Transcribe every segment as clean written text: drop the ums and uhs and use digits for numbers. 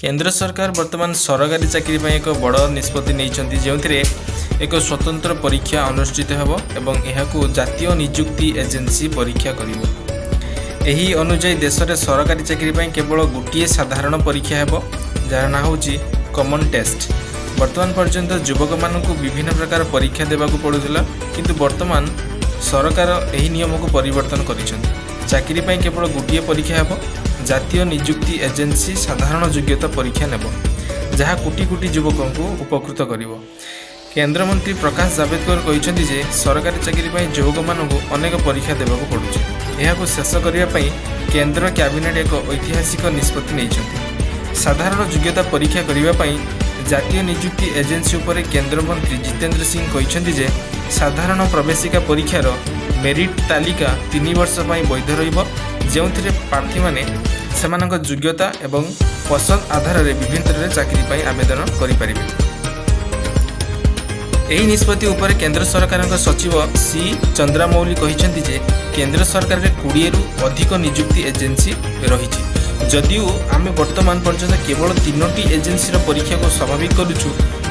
କେନ୍ଦ୍ର ସରକାର ବର୍ତ୍ତମାନ ସରକାରୀ ଚାକିରି ପାଇଁ ଏକ ବଡ଼ ନିଷ୍ପତ୍ତି ନେଇଛନ୍ତି, ଯେଉଁଥିରେ ଏକ ସ୍ୱତନ୍ତ୍ର ପରୀକ୍ଷା ଅନୁଷ୍ଠିତ ହେବ ଏବଂ ଏହାକୁ ଜାତୀୟ ନିଯୁକ୍ତି ଏଜେନ୍ସି ପରୀକ୍ଷା କରିବ। ଏହି ଅନୁଯାୟୀ ଦେଶରେ ସରକାରୀ ଚାକିରି ପାଇଁ କେବଳ ଗୋଟିଏ ସାଧାରଣ ପରୀକ୍ଷା ହେବ, ଯାହାର ନାଁ ହେଉଛି କମନ୍ ଟେଷ୍ଟ। ବର୍ତ୍ତମାନ ପର୍ଯ୍ୟନ୍ତ ଯୁବକମାନଙ୍କୁ ବିଭିନ୍ନ ପ୍ରକାର ପରୀକ୍ଷା ଦେବାକୁ ପଡ଼ୁଥିଲା, କିନ୍ତୁ ବର୍ତ୍ତମାନ ସରକାର ଏହି ନିୟମକୁ ପରିବର୍ତ୍ତନ କରିଛନ୍ତି। ଚାକିରି ପାଇଁ କେବଳ ଗୋଟିଏ ପରୀକ୍ଷା ହେବ। ଜାତୀୟ ନିଯୁକ୍ତି ଏଜେନ୍ସି ସାଧାରଣ ଯୋଗ୍ୟତା ପରୀକ୍ଷା ନେବ, ଯାହା କୋଟି କୋଟି ଯୁବକଙ୍କୁ ଉପକୃତ କରିବ। କେନ୍ଦ୍ରମନ୍ତ୍ରୀ ପ୍ରକାଶ ଜାଭେଦକର କହିଛନ୍ତି ଯେ ସରକାରୀ ଚାକିରି ପାଇଁ ଯୁବକମାନଙ୍କୁ ଅନେକ ପରୀକ୍ଷା ଦେବାକୁ ପଡ଼ୁଛି। ଏହାକୁ ଶେଷ କରିବା ପାଇଁ କେନ୍ଦ୍ର କ୍ୟାବିନେଟ୍ ଏକ ଐତିହାସିକ ନିଷ୍ପତ୍ତି ନେଇଛନ୍ତି। ସାଧାରଣ ଯୋଗ୍ୟତା ପରୀକ୍ଷା କରିବା ପାଇଁ ଜାତୀୟ ନିଯୁକ୍ତି ଏଜେନ୍ସି ଉପରେ କେନ୍ଦ୍ରମନ୍ତ୍ରୀ ଜିତେନ୍ଦ୍ର ସିଂ କହିଛନ୍ତି ଯେ ସାଧାରଣ ପ୍ରବେଶିକା ପରୀକ୍ଷାର ମେରିଟ୍ ତାଲିକା 3 ବର୍ଷ ପାଇଁ ବୈଧ ରହିବ, ଯେଉଁଥିରେ ପ୍ରାର୍ଥୀମାନେ ସେମାନଙ୍କ ଯୋଗ୍ୟତା ଏବଂ ପସନ୍ଦ ଆଧାରରେ ବିଭିନ୍ନ କ୍ଷେତ୍ରରେ ଚାକିରି ପାଇଁ ଆବେଦନ କରିପାରିବେ। ଏହି ନିଷ୍ପତ୍ତି ଉପରେ କେନ୍ଦ୍ର ସରକାରଙ୍କ ସଚିବ ସି ଚନ୍ଦ୍ରମୌଲି କହିଛନ୍ତି ଯେ କେନ୍ଦ୍ର ସରକାରରେ 20ରୁ ଅଧିକ ନିଯୁକ୍ତି ଏଜେନ୍ସି ରହିଛି। ଯଦିଓ ଆମେ ବର୍ତ୍ତମାନ ପର୍ଯ୍ୟନ୍ତ କେବଳ ତିନୋଟି ଏଜେନ୍ସିର ପରୀକ୍ଷାକୁ ସ୍ୱାଭାବିକ କରୁଛୁ,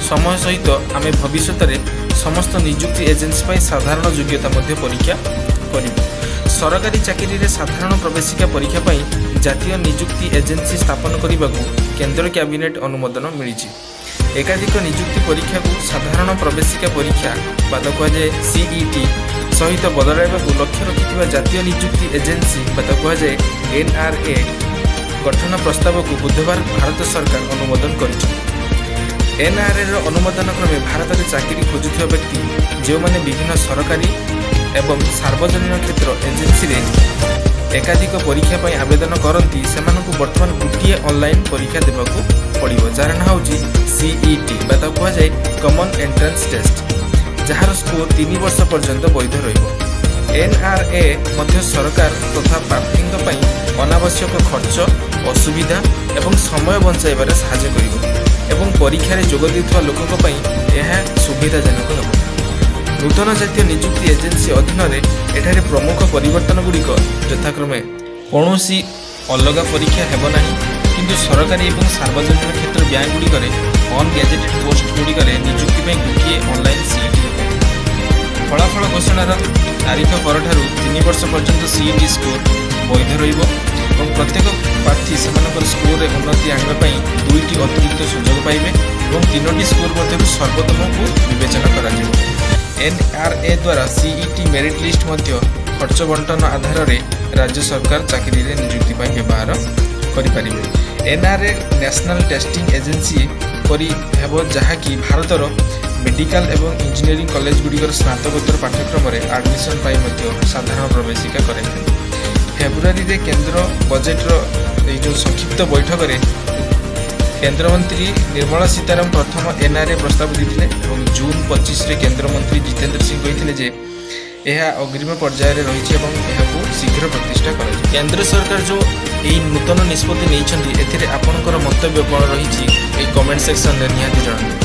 ସମୟ ସହିତ ଆମେ ଭବିଷ୍ୟତରେ ସମସ୍ତ ନିଯୁକ୍ତି ଏଜେନ୍ସି ପାଇଁ ସାଧାରଣ ଯୋଗ୍ୟତା ମଧ୍ୟ ପରୀକ୍ଷା କରିବୁ। ସରକାରୀ ଚାକିରିରେ ସାଧାରଣ ପ୍ରବେଶିକା ପରୀକ୍ଷା ପାଇଁ ଜାତୀୟ ନିଯୁକ୍ତି ଏଜେନ୍ସି ସ୍ଥାପନ କରିବାକୁ କେନ୍ଦ୍ର କ୍ୟାବିନେଟ୍ ଅନୁମୋଦନ ମିଳିଛି। ଏକାଧିକ ନିଯୁକ୍ତି ପରୀକ୍ଷାକୁ ସାଧାରଣ ପ୍ରବେଶିକା ପରୀକ୍ଷା ବା ତାକୁ କୁହାଯାଏ ସିଇଟି ସହିତ ବଦଳାଇବାକୁ ଲକ୍ଷ୍ୟ ରଖିଥିବା ଜାତୀୟ ନିଯୁକ୍ତି ଏଜେନ୍ସି ବା ତାକୁ କୁହାଯାଏ ଏନ୍ଆର୍ଏ ଗଠନ ପ୍ରସ୍ତାବକୁ ବୁଧବାର ଭାରତ ସରକାର ଅନୁମୋଦନ କରିଛନ୍ତି। ଏନ୍ଆର୍ଏର ଅନୁମୋଦନ କ୍ରମେ ଭାରତରେ ଚାକିରି ଖୋଜୁଥିବା ବ୍ୟକ୍ତି, ଯେଉଁମାନେ ବିଭିନ୍ନ ସରକାରୀ ଏବଂ ସାର୍ବଜନୀନ କ୍ଷେତ୍ର ଏଜେନ୍ସିରେ ଏକାଧିକ ପରୀକ୍ଷା ପାଇଁ ଆବେଦନ କରନ୍ତି, ସେମାନଙ୍କୁ ବର୍ତ୍ତମାନ ଗୋଟିଏ ଅନଲାଇନ୍ ପରୀକ୍ଷା ଦେବାକୁ ପଡ଼ିବ, ଯାହାର ନାଁ ହେଉଛି ସିଇଟି ବା ତାକୁ କୁହାଯାଏ କମନ୍ ଏଣ୍ଟ୍ରାନ୍ସ ଟେଷ୍ଟ, ଯାହାର ସ୍କୋର 3 ବର୍ଷ ପର୍ଯ୍ୟନ୍ତ ବୈଧ ରହିବ। ଏନ୍ଆର୍ଏ ମଧ୍ୟ ସରକାର ତଥା ପ୍ରାର୍ଥୀଙ୍କ ପାଇଁ ଅନାବଶ୍ୟକ ଖର୍ଚ୍ଚ, ଅସୁବିଧା ଏବଂ ସମୟ ବଞ୍ଚାଇବାରେ ସାହାଯ୍ୟ କରିବ ଏବଂ ପରୀକ୍ଷାରେ ଯୋଗ ଦେଉଥିବା ଲୋକଙ୍କ ପାଇଁ ଏହା ସୁବିଧାଜନକ ହେବ। ନୂତନ ଜାତୀୟ ନିଯୁକ୍ତି ଏଜେନ୍ସି ଅଧୀନରେ ଏଠାରେ ପ୍ରମୁଖ ପରିବର୍ତ୍ତନଗୁଡ଼ିକ ଯଥାକ୍ରମେ କୌଣସି ଅଲଗା ପରୀକ୍ଷା ହେବ ନାହିଁ, କିନ୍ତୁ ସରକାରୀ ଏବଂ ସାର୍ବଜନୀନ କ୍ଷେତ୍ର ବ୍ୟାଙ୍କଗୁଡ଼ିକରେ ଅନ୍ ଗ୍ୟାଜେଟେଡ୍ ପୋଷ୍ଟଗୁଡ଼ିକରେ ନିଯୁକ୍ତି ପାଇଁ ଗୋଟିଏ ଅନଲାଇନ୍ ସିଇଟି ହେବ। ଫଳାଫଳ ଘୋଷଣାର ତାରିଖ ପରଠାରୁ 3 ବର୍ଷ ପର୍ଯ୍ୟନ୍ତ ସିଇଟି ସ୍କୋର ବୈଧ ରହିବ ଏବଂ ପ୍ରତ୍ୟେକ ପ୍ରାର୍ଥୀ ସେମାନଙ୍କର ସ୍କୋରରେ ଉନ୍ନତି ଆଣିବା ପାଇଁ ଦୁଇଟି ଅତିରିକ୍ତ ସୁଯୋଗ ପାଇବେ ଏବଂ ତିନୋଟି ସ୍କୋର ମଧ୍ୟରୁ ସର୍ବୋତ୍ତମକୁ ବିବେଚନା କରାଯିବ। ଏନ୍ଆର୍ଏ ଦ୍ୱାରା ସିଇଟି ମେରିଟ୍ ଲିଷ୍ଟ ମଧ୍ୟ ଖର୍ଚ୍ଚ ବଣ୍ଟନ ଆଧାରରେ ରାଜ୍ୟ ସରକାର ଚାକିରିରେ ନିଯୁକ୍ତି ପାଇଁ ବ୍ୟବହାର କରିପାରିବେ। ଏନ୍ଆର୍ଏ ନ୍ୟାସନାଲ୍ ଟେଷ୍ଟିଂ ଏଜେନ୍ସି ପରି ହେବ, ଯାହାକି ଭାରତର ମେଡିକାଲ ଏବଂ ଇଞ୍ଜିନିୟରିଂ କଲେଜଗୁଡ଼ିକର ସ୍ନାତକୋତ୍ତର ପାଠ୍ୟକ୍ରମରେ ଆଡମିସନ୍ ପାଇଁ ମଧ୍ୟ ସାଧାରଣ ପ୍ରବେଶିକା କରାଇଥାଏ। ଫେବୃଆରୀରେ କେନ୍ଦ୍ର ବଜେଟ୍ର ଏଇ ଯେଉଁ ସଂକ୍ଷିପ୍ତ ବୈଠକରେ କେନ୍ଦ୍ରମନ୍ତ୍ରୀ ନିର୍ମଳା ସୀତାରାମନ ପ୍ରଥମ ଏନ୍ଆର୍ଏ ପ୍ରସ୍ତାବ ଦେଇଥିଲେ ଏବଂ ଜୁନ୍ 25ରେ କେନ୍ଦ୍ରମନ୍ତ୍ରୀ ଜିତେନ୍ଦ୍ର ସିଂ କହିଥିଲେ ଯେ ଏହା ଅଗ୍ରିମ ପର୍ଯ୍ୟାୟରେ ରହିଛି ଏବଂ ଏହାକୁ ଶୀଘ୍ର ପ୍ରତିଷ୍ଠା କରାଯିବ। କେନ୍ଦ୍ର ସରକାର ଯେଉଁ ଏହି ନୂତନ ନିଷ୍ପତ୍ତି ନେଇଛନ୍ତି, ଏଥିରେ ଆପଣଙ୍କର ମନ୍ତବ୍ୟ କ'ଣ ରହିଛି, ଏହି କମେଣ୍ଟ ସେକ୍ସନରେ ନିହାତି ଜଣାନ୍ତୁ।